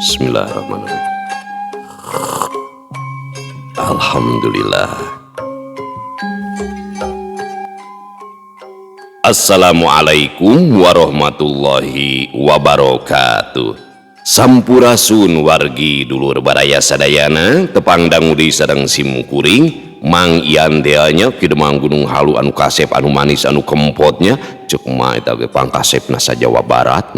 Bismillahirrahmanirrahim. Alhamdulillah. Assalamualaikum warahmatullahi wabarakatuh. Sampurasun wargi dulur baraya sadayana, tepang dangu di sareng simkuring Mang Ian nya Ki Demang Gunung Halu anu kasep anu manis anu kempotnya cek mah eta ge pangkasepna sa Jawa Barat.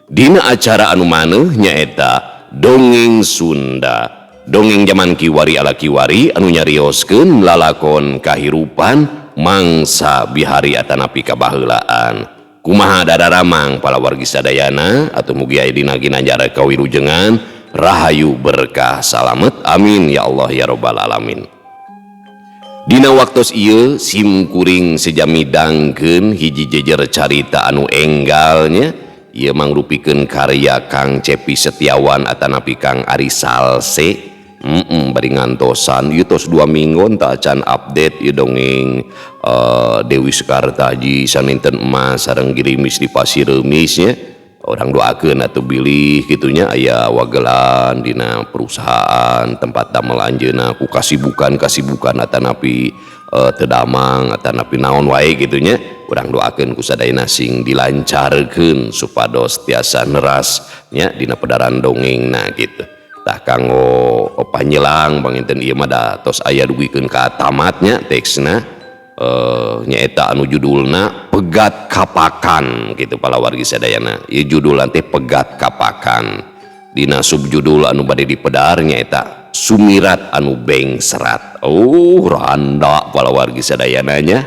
Dina acara anu maneuh nyaeta Dongeng Sunda, dongeng jaman kiwari ala kiwari anu nyarioskeun lalakon kahirupan mangsa bihari atanapi kabaheulaan. Kumaha dararamang palawargi sadayana atau mugi aya dina ginanjar kawilujengan rahayu berkah salamet, amin ya Allah ya robbal alamin. Dina waktos ieu sim kuring sejami dangkeun hiji jejer carita anu enggalnya ieu mangrupikeun karya Kang Cepi Setiawan atanapi Kang Ari Salse. Bari ngantosan ieu tos 2 minggon tak acan update ieu dongeng Dewi Sekartaji saninten emas sareng girimis di Pasir Remis nya. Orang doakeun atuh bilih kitunya aya wagelan dina perusahaan tempat damel anjeunna ku kasibukan-kasibukan atanapi teu damang atanapi naon wae kitunya. Urang doakeun ku sadayana sing dilancarkeun supados tiasa neras nya dina pedaran dongengna kitu. Tah kanggo panjelang panginten ieu mah da tos aya dugikeun ka tamatnya teksna nyaeta anu judulna Pegat Kapakan gitu palawargi sadayana. Ieu judul teh Pegat Kapakan. Dina subjudul anu bade dipedar nyaeta Sumirat anu Bengserat. Oh, randa palawargi sadayana nya.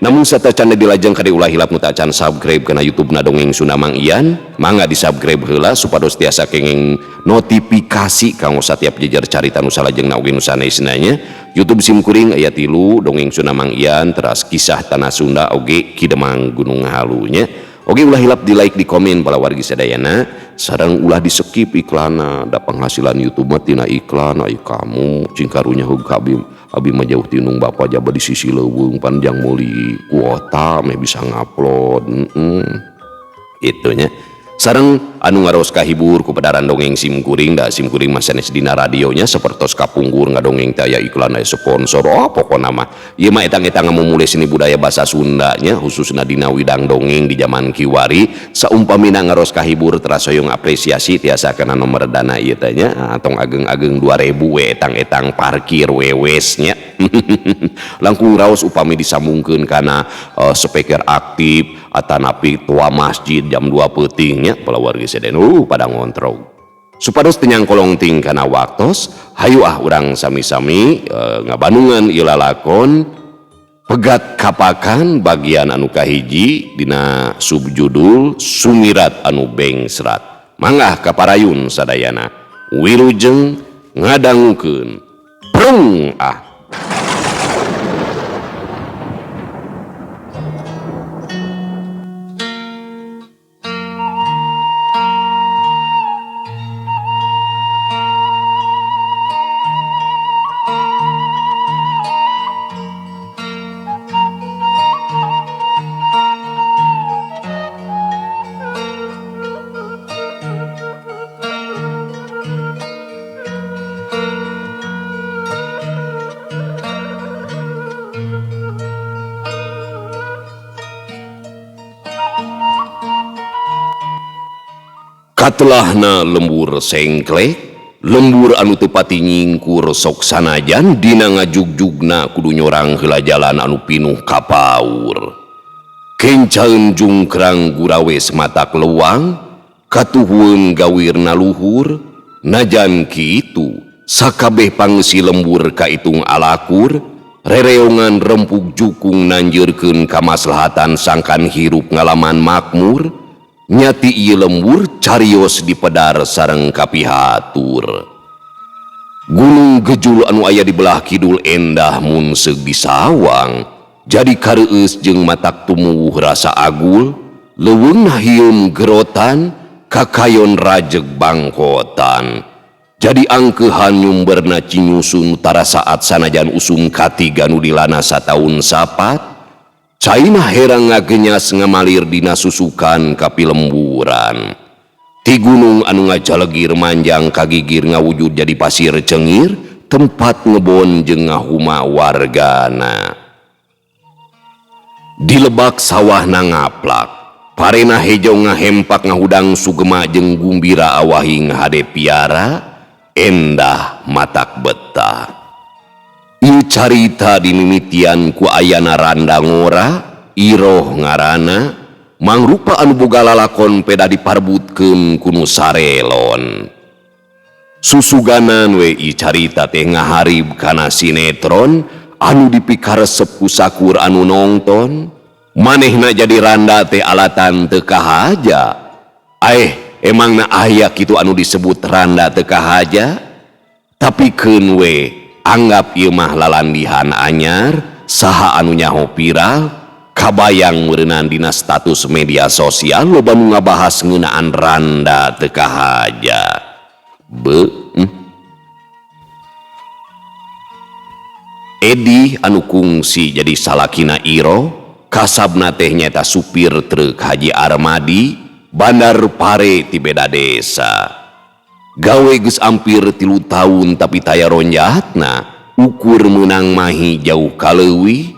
Namun satacan dilajeng kade ulah hilap nu tacan subscribe kana YouTube na Dongeng Sunda Mang Ian, mangga di-subscribe heula supados tiasa kenging notifikasi kanggo satiap jejer carita nu salajengna oge nu sanesna nya. YouTube sim kuring aya 3, Dongeng Sunda Mang Ian, teras Kisah Tanah Sunda oge Ki Demang Gunung Halu nya. Oge ulah hilap di like, di komen palawargi sadayana, sareng ulah di skip iklanna, da penghasilan YouTube mah tina iklan. Ai kamu cing karunya heug ka abi, abi mah jauh tinung bapa jaba di sisi leuweung panjang meuli kuota meh bisa ngupload. Itunya. Sareng anu ngaros kahibur ku pedaran dongeng sim kuring, da sim kuring mah sanes dina radionya sapertos kapungkur ngadongeng teh aya iklan aya sponsor. Oh, pokona mah ieu mah etang-etang ngamumule seni budaya bahasa Sundanya khususna dina widang dongeng di zaman kiwari. Saumpamina ngaros kahibur teras hoyong apresiasi tiasa kana nomor dana ieu teh nya, tong ageng-ageng 2000 we etang-etang parkir wewes nya. Langkung raos upami disambungkeun kana speaker aktif atanapi tua masjid jam 2 peuting nya palawargi sadayana pada ngontrog. Supados teu nyangkolong ting kana waktos, hayu ah urang sami-sami ngabandungan ieu lalakon Pegat Kapakan bagian anu kahiji dina subjudul Sumirat anu Bengserat. Mangga kaparayun sadayana wilujeng ngadangukeun. Prung ah. Katelahna lembur sengklek, lembur anu teu pati nyingkur sok sanajan dina ngajugjugna kudu nyorang heula jalan anu pinuh kapaur. Kencaeun jungkrang gurawes matak leuwang, katuhueun gawirna luhur, najan kitu sakabeh pangeusi lembur kaitung alakur, rereongan rempug jukung nanjeurkeun kamaslahatan sangkan hirup ngalaman makmur. Nyati ieu lembur carios dipedar sareng kapihatur. Gunung Gejul anu aya di belah kidul endah mun seug disawang, jadi kareueus jeung matak tumuwuh rasa agul, leuweungna hieum gerotan, kakayon rajeg bangkotan. Jadi angkeuhan nyumberna cinyusun tara saat sanajan usum katiga nu dilana sataun sapat. Caina herang ngagenyas ngamalir dina susukan kapilemburan. Ti gunung anu ngajalegir manjang ka gigir ngawujud jadi pasir cengir tempat ngebon jeung ngahuma wargana. Di lebak sawahna ngaplak, parena hejo ngahempak ngahudang sugema jeung gumbira awahing hade piara, endah matak betah. Ieu carita dimimitian ku ayana randa ngora, Iroh ngaranna, mangrupa anu boga lalakon peda diparbutkeun ku nu sarelon. Susuganan we ieu carita teh ngaharib kana sinetron anu dipikaresep ku sakur anu nongton. Manehna jadi randa teh alatan teu kahaja. Aeh, emangna aya kitu anu disebut randa teu kahaja? Tapi keun we anggap ieu mah lalandihan anyar, saha anu nyaho viral, kabayang meureunan dina status media sosial loba nu ngabahas ngeunaan randa teu kahaja. Edi anu kungsi jadi salakina Iroh, kasabna teh nyaeta supir truk Haji Armadi, bandar pare ti beda desa. Gawe geus ampir 3 tahun tapi taya ronjatna, ukur meunang mahi jauh kaleuwih.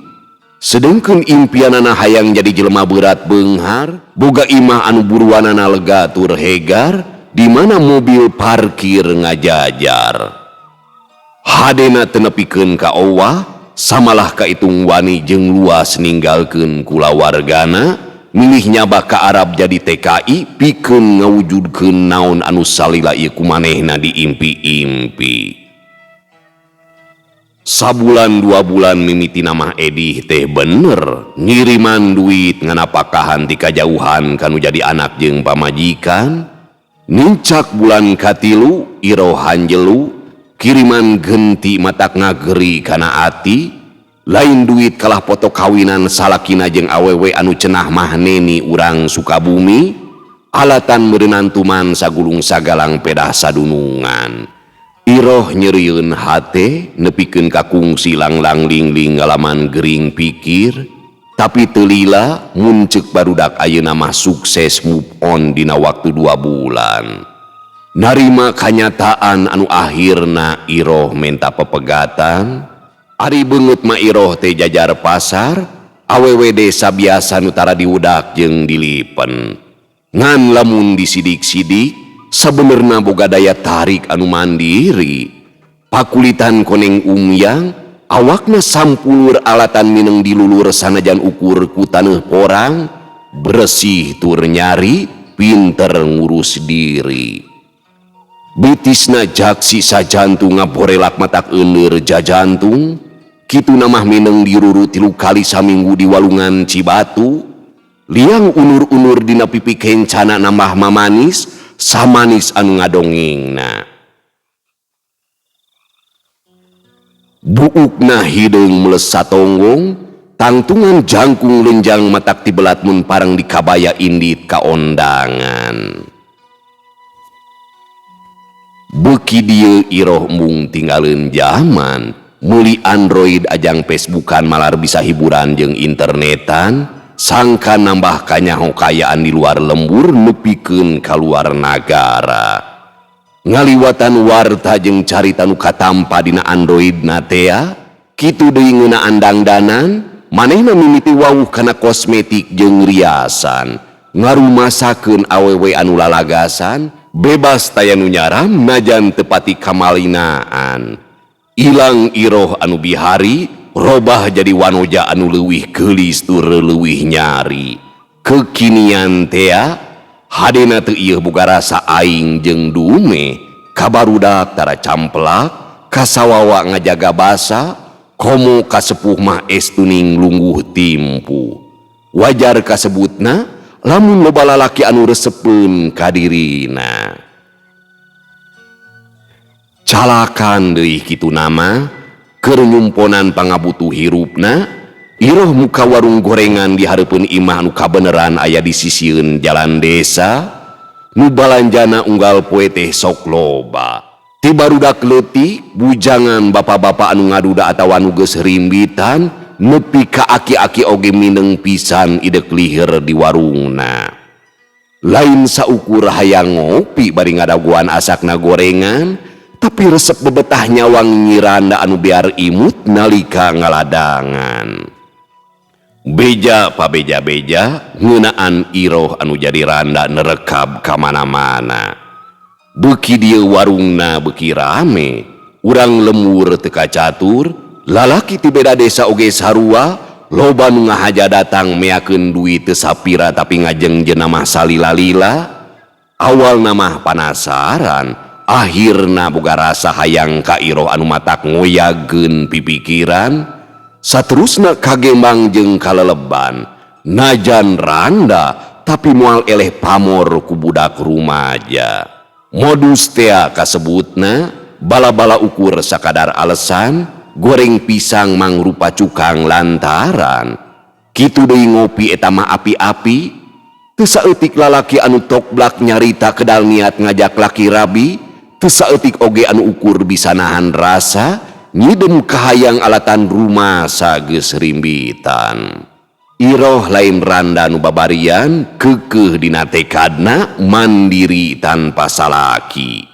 Sedengkeun impianana hayang jadi jelema berat beunghar, boga imah anu buruanana lega tur hegar, di mana mobil parkir ngajajar. Hadena teu nepikeun ka owah, samalah kaitung wani jeung luas ninggalkeun kulawargana, milih nyaba ka Arab jadi TKI pikeun ngawujudkeun naon anu salila ieu kumanehna diimpi-impi. Sabulan 2 bulan mimiti namah Edih teh bener ngiriman duit nganapakahan ti kajauhan kanu jadi anak jeung pamajikan. Nincak bulan katilu Iroh hanjelu kiriman genti matak ngageri kana ati, lain duit kalah foto kawinan salakina jeung awewe anu cenah mah neni urang Sukabumi, alatan meureunantuman sagulung sagalang pedah sadunungan. Iroh nyerieun hate nepikeun ka kungsi langlang lingling ngalaman gering pikir, tapi teu lila mun ceuk barudak ayeuna mah sukses move on dina waktu 2 bulan. Narima kanyataan anu akhirna Iroh menta pepegatan. Ari beungeut mah Iroh teh jajar pasar, awewe desa biasa nu tara diudak jeung dilipen. Ngan lamun disidik-sidik, sabenerna boga daya tarik anu mandiri. Pakulitan koneng umyang, awakna sampulur alatan mineng dilulur sanajan ukur ku taneuh porang, bersih tur nyari, pinter ngurus diri. Bitisna jaksi sajantung ngaborelak matak euneur jajantung, kitu namah mineng diruru 3 kali saminggu di walungan Cibatu, liang unur-unur dina pipi kencana nambah mamanis, samanis anu ngadongengna. Buukna hideung meles satonggong, tangtungan jangkung lenjang matak tibelat mun parang dikabaya indit ka ondangan. Beuki dieu Iroh embung tinggaleun jaman, meuli Android ajang Facebookan malar bisa hiburan jeung internetan, sangka nambah kanyaho kayaan di luar lembur nepikeun ka luar nagara. Ngaliwatan warta jeung carita nu katampa dina Android na tea, kitu deui ngeunaan dangdanan, manehna mimiti wawuh kana kosmetik jeung riasan, ngarumasakeun awewe anu lalagasan, bebas taya nu nyaram najan tepati kamalinaan. Ilang Iroh anu bihari, robah jadi wanoja anu leuwih geulis tur leuwih nyari. Kekinian tea, hadena teu ieu boga rasa aing jeung dume, kabarudak tara camplak, kasawawa ngajaga basa, komo kasepuh mah estuning lungguh timpu. Wajar kasebutna lamun loba lalaki anu resepeun ka dirina. Calakan deui kitu nama, keur nyumponan pangabutuh hirupna, Iroh muka warung gorengan di hareupeun imah anu kabeneran aya di sisieun jalan desa, nu balanjana unggal poe teh sok loba. Ti barudak leutik, bujangan bapak-bapak anu ngaduda atawa nu geus rimbitan, nepi ka aki-aki oge mineng pisan idek liher di warungna. Lain saukur hayang ngopi bari ngadaguan asakna gorengan, tapi resep bebetah nyawang Nyi Randa anu biar imut nalika ngaladangan. Beja pabeja-beja ngeunaan Iroh anu jadi randa nerekab ka mana-mana. Beuki dieu warungna beuki rame, urang lembur teu kacatur, lalaki ti beda desa oge sarua. Loba nu ngahaja datang meakeun duit teu sapira tapi ngajengjeunna mah salila-lila. Awalna mah panasaran, akhirna boga rasa hayang ka Iroh anu matak ngoyageun pipikiran. Saterusna kagembang jeung kaleleban, najan randa tapi moal eleh pamor ku budak rumaja. Modus tea kasebutna bala-bala ukur sakadar alesan, goreng pisang mangrupa cukang lantaran. Kitu deui ngopi eta mah api-api. Teu saeutik lalaki anu tokblak nyarita kedal niat ngajak laki rabi, teu saeutik oge anu ukur bisa nahan rasa nyidem kahayang alatan rumasa geus rimbitan. Iroh lain randa nu babarian, keukeuh dina tekadna mandiri tanpa salaki.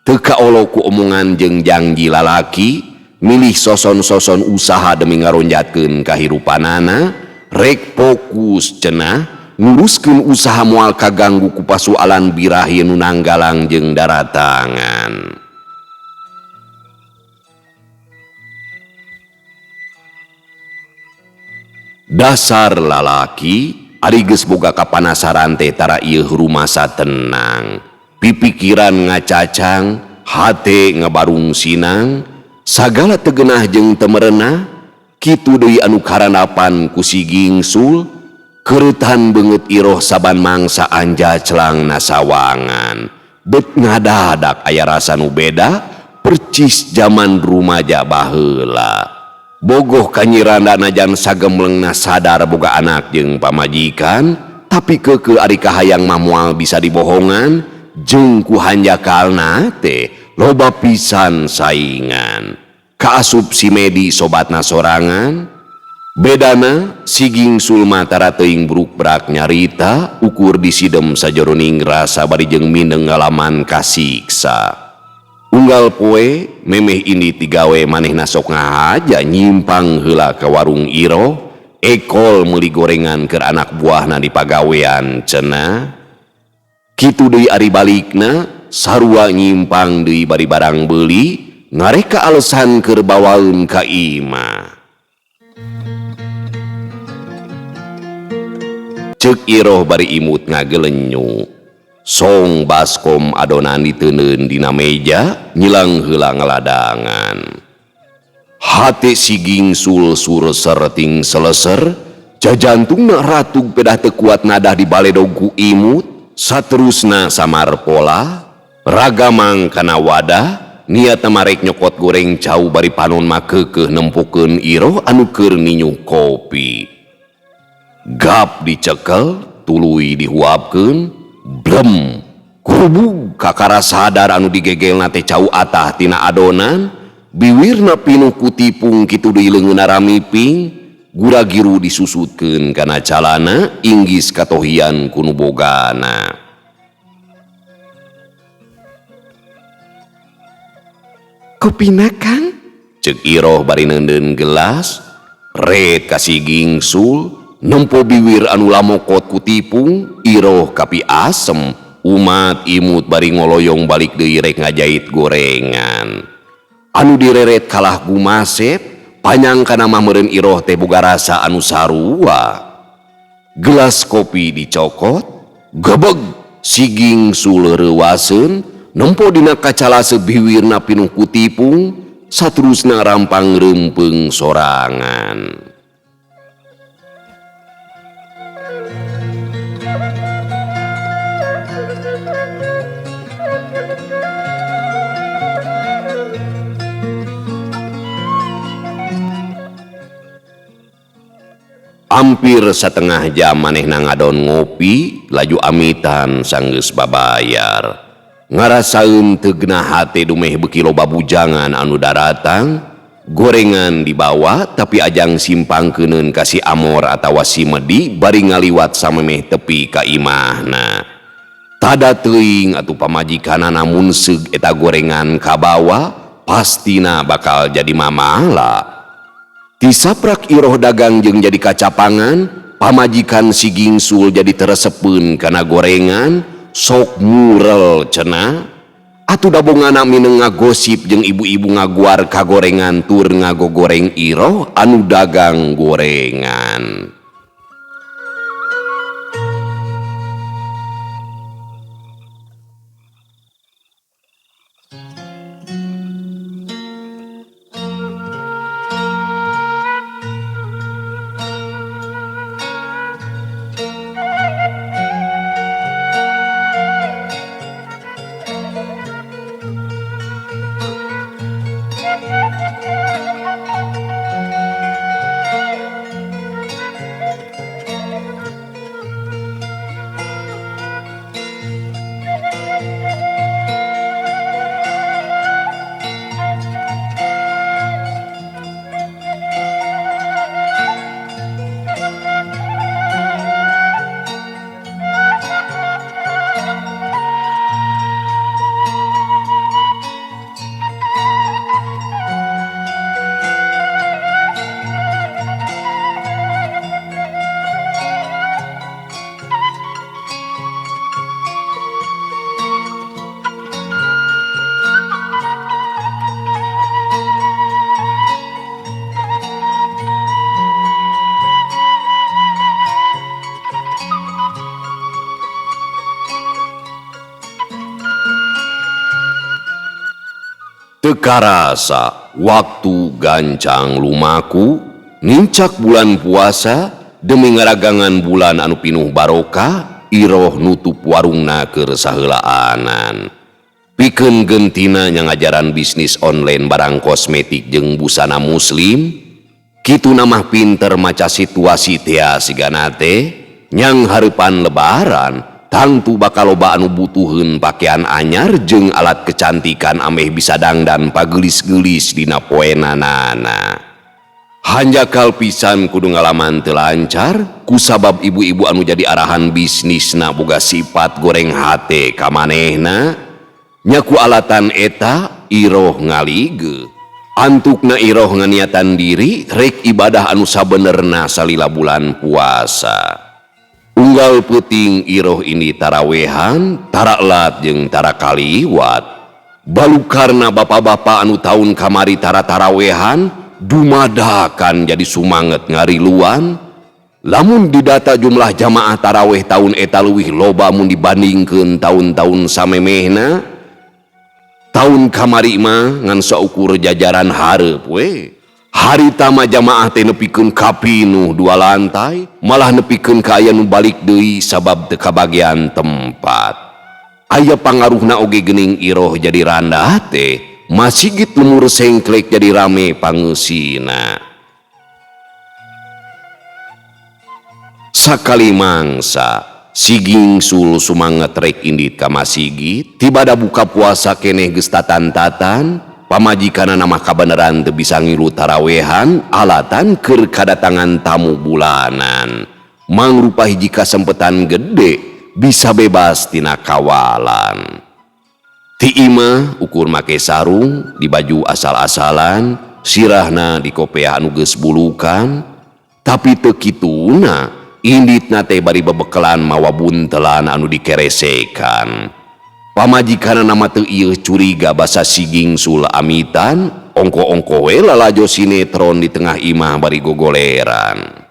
Teu kaolo ku omongan jeung jangji lalaki, milih soson-soson usaha demi ngaronjatkeun kahirupanana, rek fokus cenah nguruskeun usaha moal kaganggu ku pasualan birahi nu nanggalang jeung daratangan. Dasar lalaki ari geus boga kapanasaran teh tara ieu rumasa tenang, pipikiran ngacacang, hate ngabarung sinang, sagala tegenah jeung temerenah. Kitu deui anu karanapan ku si Gingsul, keureutan beungeut Iroh saban mangsa anjaclang nasawangan. Bet ngadadak aya rasa nu beda percis jaman rumaja baheula. Bogoh ka Nyi Randa najan sagemlengna sadar boga anak jeung pamajikan, tapi keukeuh ari kahayang mah moal bisa dibohongan jeung ku hanjakalna teh loba pisan saingan. Kaasup si Medi sobatna sorangan. Bedana si Gingsul mah tara teuing bruk-brak nyarita, ukur disidem sajoroning rasa bari jeung mindeng ngalaman kasiksa. Unggal poe memeh ini tigawe manehna sok ngahaja nyimpang heula ka warung Iroh, ekol meuli gorengan keur anak buahna di pagawean cenah. Kitu deui ari balikna sarua nyimpang deui bari barang beuli, ngareka alesan keur bawaeun ka imah. Ceuk Iroh bari imut ngagelenyu. Song baskom adonan diteundeun dina meja nyilang heula ngaladangan. Hate si Gingsul surser ting seleser, jajantungna ratug pedah teu kuat nadah di baledog ku imut. Saterusna samar pola, ragamang kana wadah, niatna marek nyokot goreng cau bari panon mah keukeuh nempokeun Iroh anu keur ninyuh kopi. Gap dicekel, tuluy dihuapkeun, blem, kurubug kakara sadar anu digegelna teh cau atah tina adonan, biwirna pinuh ku tipung kitu deui leungeunna ramiping, gura-giru disusutkeun kana calana, inggis katohian ku nu bogana. Kopina Kang? Ceuk Iroh bari neundeun gelas, ret ka si Gingsul, nempo biwir anu lamokot ku tipung, Iroh kapi asem, umat imut bari ngoloyong balik deui rek ngajait gorengan. Anu direret kalah gumasep, panyangkana mah meureun Iroh teh boga rasa anu sarua. Gelas kopi dicokot, gebeg si Gingsul reuwaseun, nempo dina kacalase biwirna pinuh ku tipung, saterusna rampang reumpeung sorangan. Hampir setengah jam manehna ngadon ngopi, laju amitan sanggeus babayar. Ngarasaeun teu genah hate dumeh beuki loba bujangan anu daratang, gorengan dibawa tapi ajang simpangkeuneun ka si Amor atawa si Medi bari ngaliwat samemeh tepi ka imahna. Tada teuing atuh pamajikanana mun seug eta gorengan kabawa, pastina bakal jadi mamala. Tisaprak Iroh dagang jeung jadi kacapangan, pamajikan si Gingsul jadi teu resepeun kana gorengan, sok murel cenah. Atuh dabongana mineng ngagosip jeung ibu-ibu ngaguar kagorengan tur ngagogoreng Iroh anu dagang gorengan. Teu karasa waktu gancang lumaku nincak bulan puasa demi ngaragangan bulan anu pinuh barokah Iroh nutup warungna keur saheulaanan. Pikeun gentina nya ngajaran bisnis online barang kosmetik jeung busana muslim, kitu mah pinter maca situasi tea sigana teh nyang hareupan lebaran tangtu bakal loba anu butuheun pakaian anyar jeung alat kecantikan ameh bisa dangdan pagelis-gelis dina poenanana. Hanjakal pisan kudu ngalaman teu lancar kusabab ibu-ibu anu jadi arahan bisnisna boga sifat goreng hate ka manehna. Nya ku alatan eta Iroh ngalige. Antukna Iroh nganiatan diri rek ibadah anu sabenerna salila bulan puasa. Unggal peuting Iroh ini tarawehan, taraklat jeung tara kaliwat. Balukarna bapak-bapak anu taun kamari tara tarawehan, dumadakan jadi sumanget ngariluan. Lamun didata jumlah jamaah taraweh taun eta leuwih loba mun dibandingkeun taun-taun samemehna. Taun kamari mah ngan saukur jajaran hareup we. Harita mah jamaah teh nepikeun ka pinuh dua lantai, malah nepikeun ka aya nu balik deui sabab teu kabagian tempat. Aya pangaruhna oge geuning Iroh jadi randah teh, masigit lemur sengklek jadi rame pangeusina. Sakali mangsa, si Gingsul sumanget rek indit ka masigit, tibada buka puasa keneh geus tatan-tatan. Pamajikanana mah kabeneran teu bisa ngilu tarawehan alatan keur kadatangan tamu bulanan. Mangrupa hiji kasempetan gede bisa bebas tina kawalan. Ti imah ukur make sarung di baju asal-asalan, sirahna di kopeah anu geus bulukan, tapi teu kituna inditna teh bari bebekelan mawa buntelan anu dikeresekan. Pamajikanana mah teu ieu curiga basa si Gingsul amitan, ongko-ongko we lalajo sinetron di tengah imah bari gogoleran.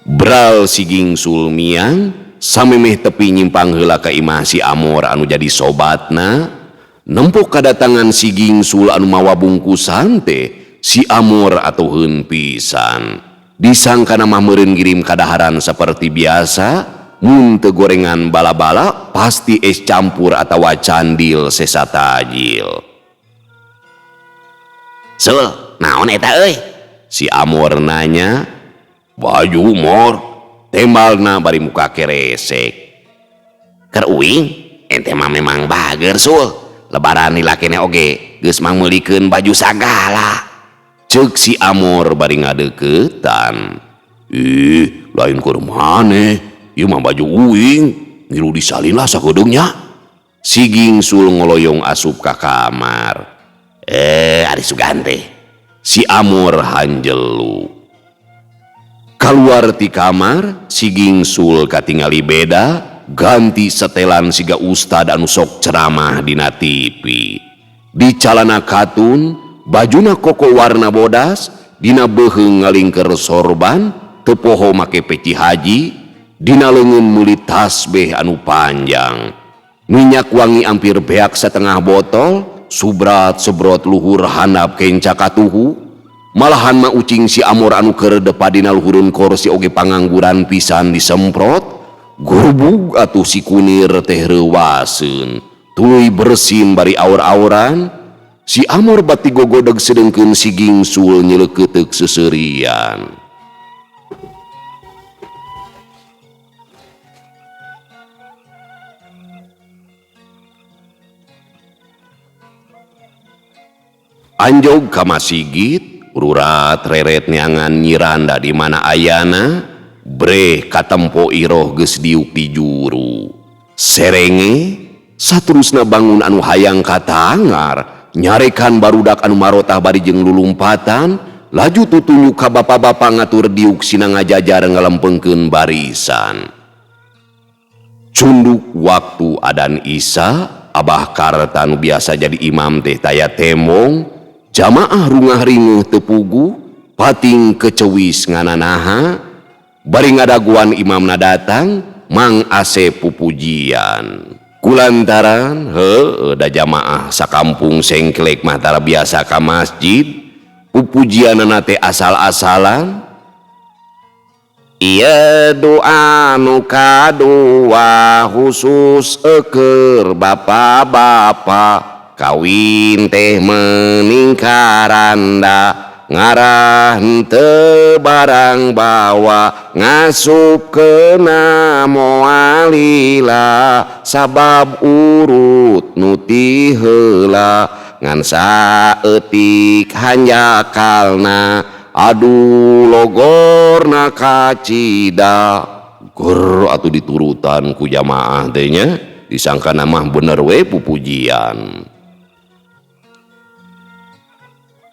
Bral si Gingsul miang, samemeh tepi nyimpang heula ka imah si Amor anu jadi sobatna. Nempok kadatangan si Gingsul anu mawa bungkusan teh, si Amor atuheun pisan. Disangkana mah meureun ngirim kadaharan seperti biasa, mun teu gorengan bala-bala pasti es campur atawa candil sesa tajil. Sul, naon eta euy? Si Amor nanya. Baju Mor, tembalna bari muka keresek. Keur uing, ente mah memang bager Sul. Lebaran lila keneh oge geus mangmeulikeun baju sagala. Ceuk si Amor bari ngadeukeutan. Ih, lain keur maneh. Ieu mah baju uing. Ngilu disalin lah sakedeung nya. Si Gingsul ngoloyong asup ka kamar. Ari sugan teh. Si Amor hanjelu. Kaluar ti kamar, si Gingsul katingali beda, ganti setelan siga ustad anu sok ceramah dina TV. Di calana katun, bajuna koko warna bodas, dina beuheung ngalingker sorban, teu poho make peci haji, dina leungeun meuli tasbeh anu panjang. Minyak wangi ampir beak setengah botol, subrat sebrot luhur handap kenca katuhu. Malahan mah ucing si Amor anu keur depa dina luhureun kursi oge pangangguran pisan disemprot, gurbug atuh si kunir teh reuwaseun. Tuluy bersin bari aur-auran, si Amor bati gogodeg sedengkeun si Gingsul nyeleukeuteup seuseurian. Anjog ka masigit, rurat reret neangan Nyiranda di mana ayana, breh katempo iroh geus diuk di juru. Serenge, saterusna bangun anu hayang katangar, nyarekan barudak anu marotah bari jeung lulumpatan, laju tutunjuk ka bapa-bapa ngatur diuk sina ngajajar ngalempengkeun barisan. Cunduk waktu adan Isya, Abah Karta nu biasa jadi imam teh taya temong, jamaah rungah ringuh teu puguh, pating kecewis ngananaha, bari ngadaguan imamna datang, Mang Asep pupujian. Kulantaran heueuh da jamaah sakampung Sengklek mah tara biasa ka masjid, pupujianana teh asal-asalan. Ieu doa nu kadua khusus eueur bapa-bapa, kawin teh meningkaranda, ngarah henteu barang bawa, ngasup kena moal lila, sabab urut nu ti heula, ngan saeutik hanjakalna, aduh logorna kacida. Ger atuh diturutan ku jamaah teh nya, disangkana mah bener we pupujian.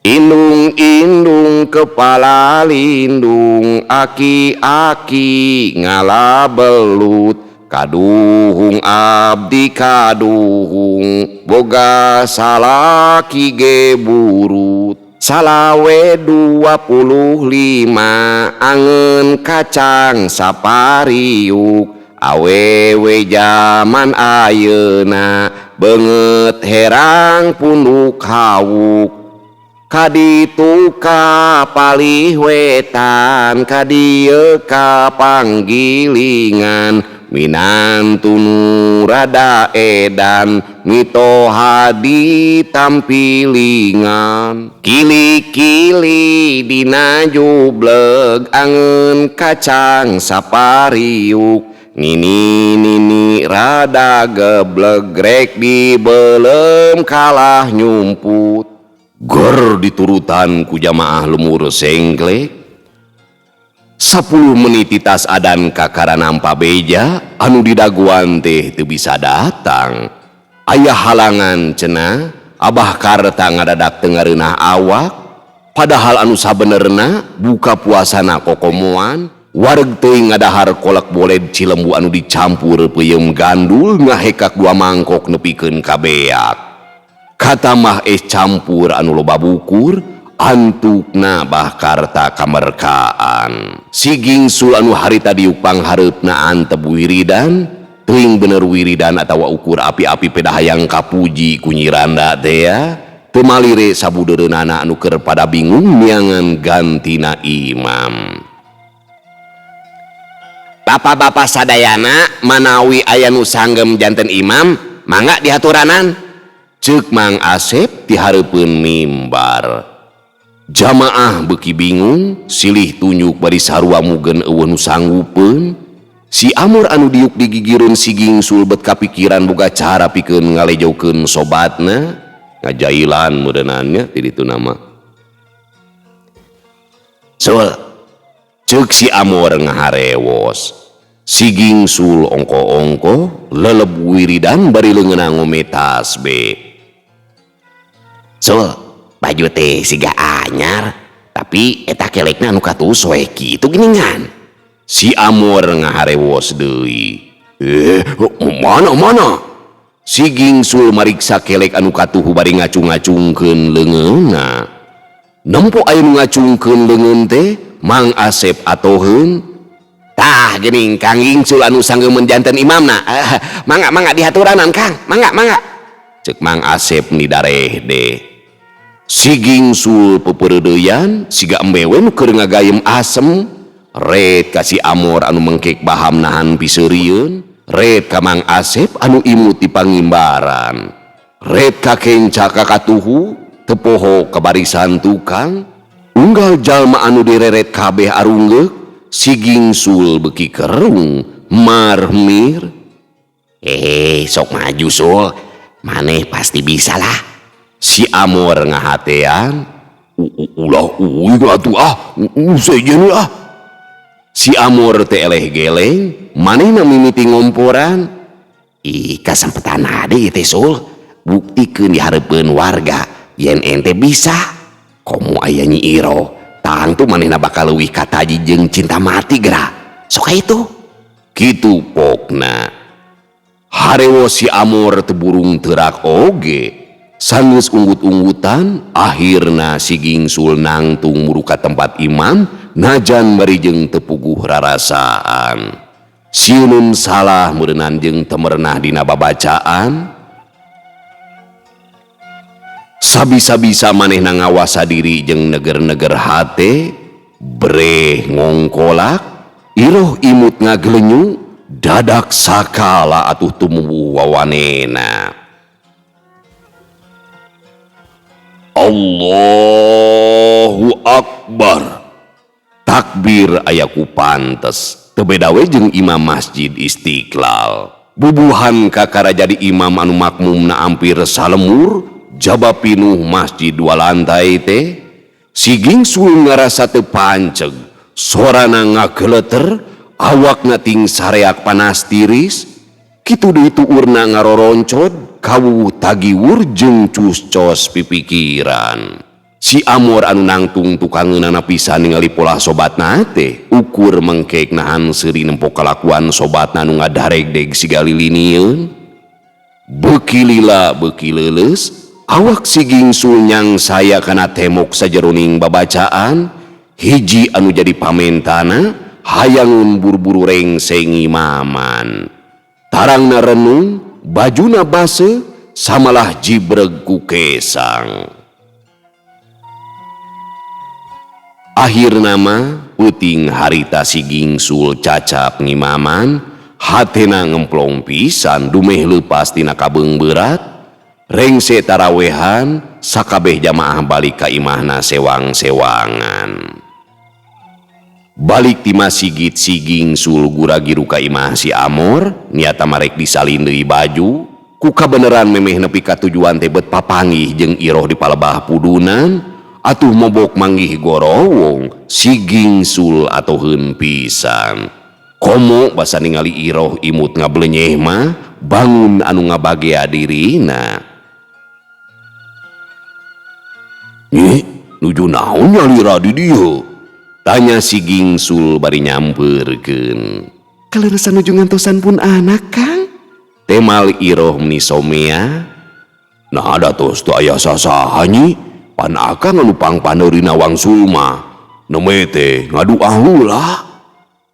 Indung-indung kepala lindung, aki-aki ngalabelut, kaduhung abdi kaduhung, boga salaki ge burut. Salawe 25 angeun kacang sapariuk, awewe jaman ayeuna beungeut herang punduk hawuk. Kaditu ka palih wetan, kadieu ka panggilingan, minantu nu rada edan, mitoha ditampilingan. Kili-kili dina jubleg, angeun kacang sapariuk, nini-nini rada gebleg, rek dibelem kalah nyumput. Gor diturutan ku jamaah lemur Sengklek. 10 menit tas adan kakara nampa beja anu didaguan teh teu bisa datang. Aya halangan cenah, Abah Karta ngadadak teu ngareunah awak, padahal anu sabenerna buka puasana kokomoan, wareg teuing ngadahar kolak boled cilembu anu dicampur peuyeum gandul ngahekak 2 mangkok nepikeun ka beak. Katamah es campur anu loba bukur, antukna Bah Karta kamerkaan. Si Gingsul anu harita diuk panghareupna antep wiridan, teuing bener wiridan atawa ukur api-api peda hayang kapuji ku Nyiranda teh ya. Teu malire sabudeureunana anu keur pada bingung miangan gantina imam. Bapak-bapak sadayana manawi aya nu sanggem janten imam, mangga dihaturanan. Ceuk Mang Asep dihareupeun mimbar. Jamaah beuki bingung, silih tunjuk bari sarua mugeun eueuh nu sanggupeun. Si Amor anu diuk digigireun si Gingsul bet kapikiran boga cara pikeun ngalejokeun sobatna, ngajailan meureunannya ti ditu nama. Sul, ceuk si Amor ngaharewos. Si Gingsul ongko-ongko leleb wiridan bari leungeunna ngome tasbih. Sul, baju teh siga anyar, tapi eta kelekna anu katuhu soek kitu geuningan. Si Amor ngaharewos deui. Mana mana? Si Gingsul mariksa kelek anu katuhu bari ngacung-ngacungkeun leungeunna. Nempo aya nu ngacungkeun leungeun teh Mang Asep atoheun. Tah geuning Kang Gingsul anu sanggeumeun janten imamna. Mangga mangga dihaturanan Kang, mangga mangga. Ceuk Mang Asep nidareh deh. Si Gingsul pepereudeuyan siga embe we nu keur ngagayem asem. Red ka si Amor anu mengkek baham nahan piseurieun, red ka Mang Asep anu imut di pangimbaran. Red ka kenca ka katuhu, teu poho ka barisan tukang. Unggal jalma anu direret kabeh arunggeuk, si Gingsul beuki kerung, marmir. Hehe, sok maju Sul, maneh pasti bisa lah. Si Amor ngahatean, ulah uing atuh ah, sejen ah. Si Amor teh eleh geleng, manehna mimiti ngomporan. Ih, kasempetan ade teh Sul, buktikeun di hareupeun warga yen ente bisa. Komo aya Nyi Iroh, tangtu manehna bakal leuwih kataji jeung cinta mati geura. Sok itu. Kitu pokna. Harewo si Amor teu burung teurak oge. Sanggeus unggut-unggutan, akhirna si Gingsul nangtung muru ka tempat imam, najan bari jeung teu puguh rarasaan. Sieuneun salah meureunan jeung teu merenah dina babacaan. Sabisa-bisa manehna ngawasa diri jeung neger-neger hate, breh ngongkolak, iroh imut ngaglenyu, dadak sakala atuh tumuwuh wawanena. Allahu Akbar. Takbir aya ku pantes, teu beda we jeung imam Masjid Istiqlal. Bubuhan kakara jadi imam anu makmumna ampir salemur, jaba pinuh masjid dua lantai teh. Si Gingsul ngarasa teu panceg, sorana ngageleter, awakna ting sareak panas tiris. Kitu deui tuurna ngaroroncod, kawuwuh tagiwur jeung cus-cos pipikiran. Si Amor anu nangtung tukangeunana pisan ningali polah sobatna teh, ukur mengkek nahan seuri nempo kalakuan sobatna nu ngadaregdeg siga lilinieun. Beuki lila beuki leuleus, awak si Gingsul nyangsaya kana temok sajeroning babacaan, hiji anu jadi pamentana hayangun buru-buru rengse ngimaman. Tarangna renung, bajuna baseuh, samalah jibreg ku kesang. Akhirna mah peuting harita si Gingsul cacap ngimaman, hatena ngemplong pisan dumeh leupas tina kabeung berat. Rengse tarawehan, sakabeh jamaah balik ka imahna sewang-sewangan. Balik ti masigit si Gingsul gura-giru ka imah si Amor, niata marek disalin deui baju. Ku kabeneran memeh nepi ka tujuan teh bet papanggih jeung Iroh di palebah pudunan, atuh mobok manggih gorowong si Gingsul atoheun pisan. Komo basa ningali Iroh imut ngablenyeh mah, bangun anu ngabagea dirina. Nyi, nuju naon nyalira di dieu? Tanya si Gingsul bari nyampeurkeun. Kaleresan nuju ngantosan pun anak, Kang. Temal Iroh meni somea. Nah ada tos teu aya sasaha nyi, pan akang anu pangpaneurina wangsul mah. Neme teh ngadua heula.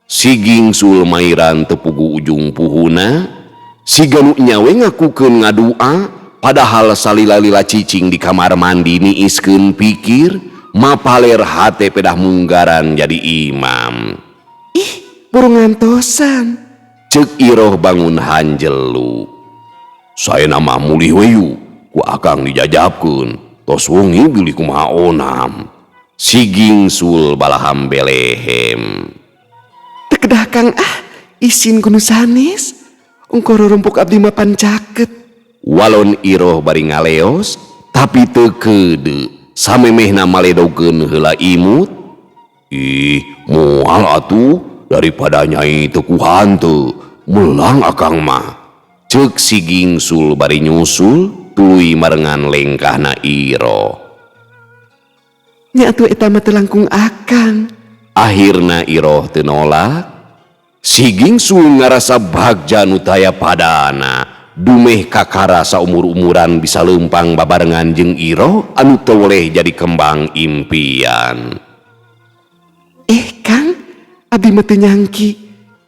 Si Gingsul mairan teu puguh ujung puhuna. Siga nu nya we ngakukeun ngadua, padahal salila-lila cicing di kamar mandi niiskeun pikir, mapaler hate pedah munggaran jadi imam. Ih, buru ngantosan. Ceuk Iroh bangun hanjelu. Saena mah mulih we yu, ku akang dijajabkeun. Tos wengi bilih kumaha onam. Si Gingsul balaham belehem. Teu kedah Kang ah, isin ku nu sanes. Ungko rorompok abdi mah pan caket. Walon Iroh bari ngaleos, tapi teu keudeu. Samemehna maledogeun heula imut. Ih, moal atuh, Daripada nyai teu ku hanteu, melang akang mah. Ceuk si Gingsul bari nyusul tuluy marengan lengkahna Iroh. Nya atuh eta mah teu langkung akang. Akhirna Iroh teu nolak. Si Gingsul ngarasa bagja nu taya padana. Dumeh kakara saumur-umuran bisa leumpang babarengan jeung Iroh anu teu jadi kembang impian. Kang, abdi mah teu nyangki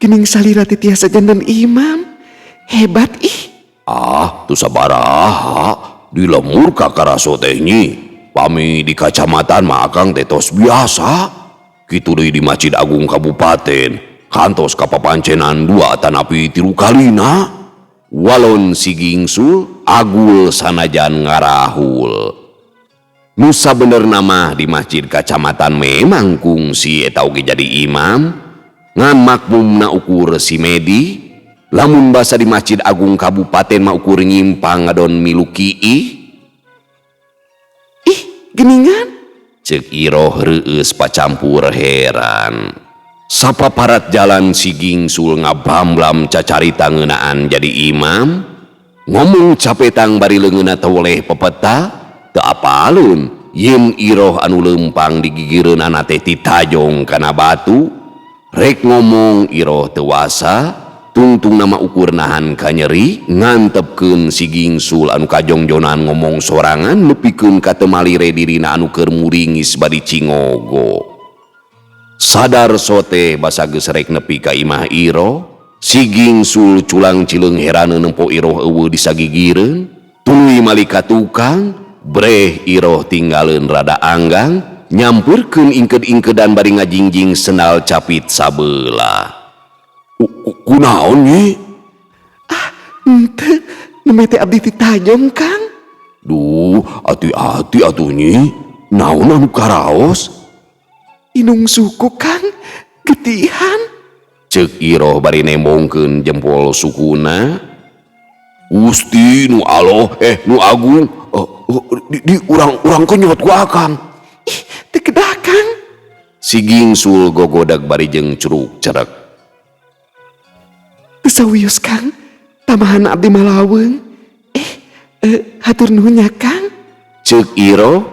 geuning salira teh tiasa janten imam. Hebat ih. Ah, teu sabaraha di lembur kakaraso teh nyi. Pami di kacamatan mah akang teh tos biasa. Kitu deui di Masjid Agung Kabupaten, kantos ka papancenan 2 tanapi 3 kalina. Walon si Gingsul agul sanajan ngarahul. Nu sabenerna mah di masjid kacamatan memang kungsi eta oge jadi imam, ngan makmumna ukur si Medi. Lamun basa di Masjid Agung Kabupaten mah ukur nyimpang ngadon milu kiih. Ih, geningan. Ceuk Iroh reueus pacampur heran. Sapaparat jalan si Gingsul ngabamblam cacarita ngeunaan jadi imam. Ngomong capetang bari leungeunna teu pepeta, teu apaleun yen Iroh anu leumpang digigireunana teh titajong kana batu. Rek ngomong Iroh teu wasa, tungtung nama ukur nahan kanyeri, ngantepkeun si Gingsul anu kajongjonan ngomong sorangan nepikeun ka teu malire dirina anu keur muringis bari cingogo. Sadar sote basa geus rek nepi ka imah Iroh, si Gingsul culang cileung herane nempo Iroh eueuh disagigireun, tuluy malik ka tukang, breh Iroh tinggaleun rada anggang, nyampeurkeun ingked-ingkedan bari ngajingjing sendal capit sabelah. Kunaon nyi? Ah, henteu, nembe teh abdi titajong, Kang. Duh, ati-ati atuh nyi. Naon anu karaos? Inung suku, Kang, getihan. Ceuk Iroh bari nembongkeun jempol sukuna. Gusti nu aloh, nu agung, di urang-urang kenyot ku akang. Ih, teu kedah, Kang. Si Gingsul gogodag bari jeung curug cerek. Teu sawios, Kang, tamahan abdi malaweung. Hatur nuhun nya, Kang. Ceuk Iroh,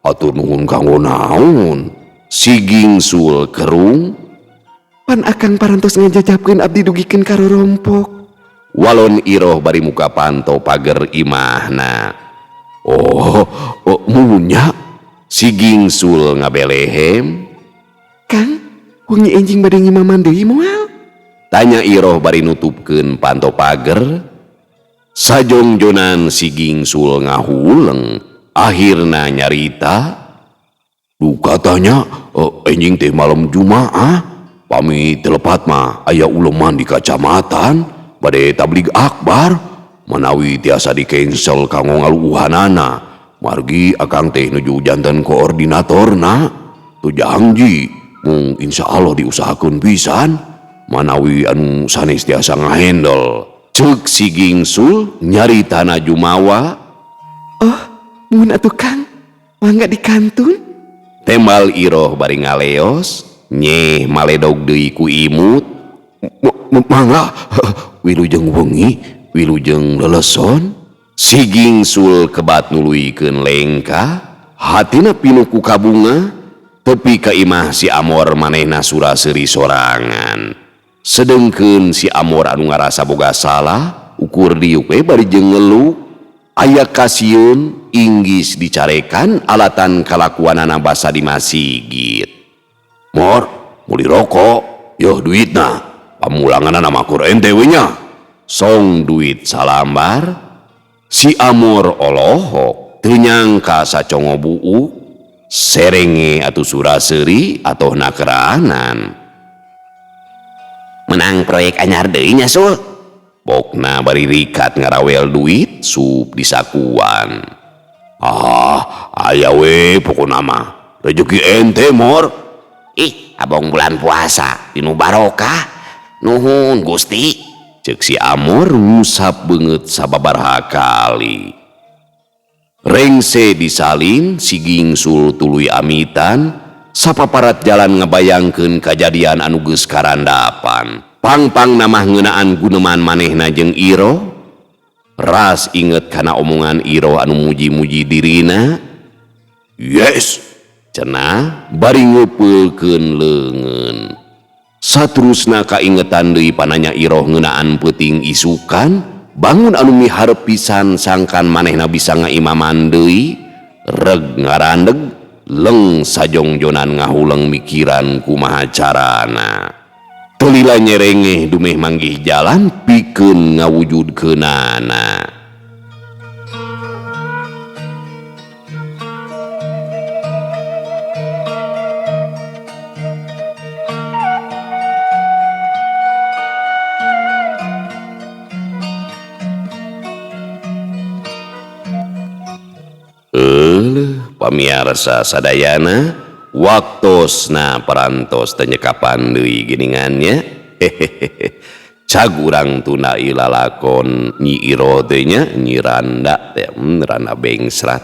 hatur nuhun kanggo naon? Si Gingsul kerung. Pan akang parantos ngajajabkeun abdi dugikeun ka rorompok. Walon Iroh bari muka panto pager imahna. Oh, oh munya. Si Gingsul ngabelehem. Kang, wengi enjing bade ngimaman deui moal? Tanya Iroh bari nutupkeun panto pager. Sajongjonan si Gingsul ngahuleng. Akhirna nyarita. Duh katanya, enjing teh malam Jumaah. Pami telepat mah aya uleman di kacamatan bade tablig akbar. Manawi tiasa di cancel kanggo ngaluuhanana. Margi akang teh nuju janten koordinatorna. Tu janji mung insya Allah diusahakeun pisan. Manawi anu sanes tiasa ngahandle. Ceuk si Gingsul nyaritana jumawa. Oh, muhun atuh Kang, mangga dikantun. Tembal Iroh bari ngaleos, nyeh maledog deui ku imut. Mangga, wilujeng wengi, wilujeng leleson. Si Gingsul kebat nuluykeun lengkah, hatina pinuh ku kabunga, tepi ka imah si Amor manehna sura-seuri sorangan. Sedengkeun si Amor anu ngarasa boga salah, ukur diuk we bari jeung ngeluh. Aya kasieun inggis dicarekan alatan kalakuanana basa di masigit. Mor, meuli rokok, yoh duitna, pamulanganana mah kur ente we nya. Song duit salambar, si Amor olohok, teu nyangka sacongo buuk, serenge atuh sura-seuri atohna keranan. Menang proyek anyar deui nya Sul. Pokna bari rikat ngarawel duit sup di sakuan. Ah, aya we pokona mah. Rezeki ente mor. Ih, abong bulan puasa dinu barokah. Nuhun Gusti. Ceuk si Amor ngusap beungeut sababaraha kali. Rengse disalin si Gingsul tuluy amitan. Sapaparat jalan ngabayangkeun kajadian anu geus karandapan. Pangpang namah ngeunaan guneman manehna jeung Iroh. Ras inget kana omongan Iroh anu muji-muji dirina. Yes, cenah bari ngeupeulkeun leungeun. Saterusna kaingetan deui pananya Iroh ngeunaan peuting isukan, bangun anu miharep pisan sangkan manehna bisa ngaimaman deui, reg ngarandeg leng sajongjonan ngahuleng mikiran kumaha carana. Teu lila nyerengeh dumeh manggih jalan pikeun ngawujudkeunana. Pamiarsa sadayana waktosna parantos teu nyekapan deui geuningannya. Hehehe. Cag urang tunda ilalakon Nyi Iroh teh nya, Nyi Randa teh, Randa Bengsrat.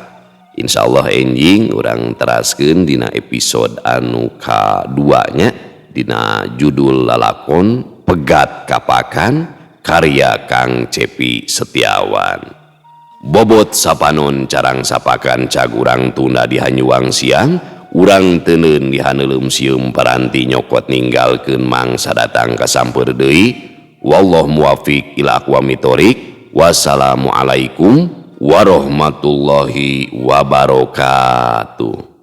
Insyaallah enjing urang teraskeun dina episode anu kadua nya dina judul lalakon Pegat Kapakan karya Kang Cepi Setiawan. Bobot sapanon carang sapakan cag urang tunda di hanyuang siang, urang teuneun di haneuleum sieum paranti nyokot ninggalkeun mangsa datang kasampeur deui. Wallahu muwafiq ila aqwamit thoriq. Wassalamualaikum warahmatullahi wabarakatuh.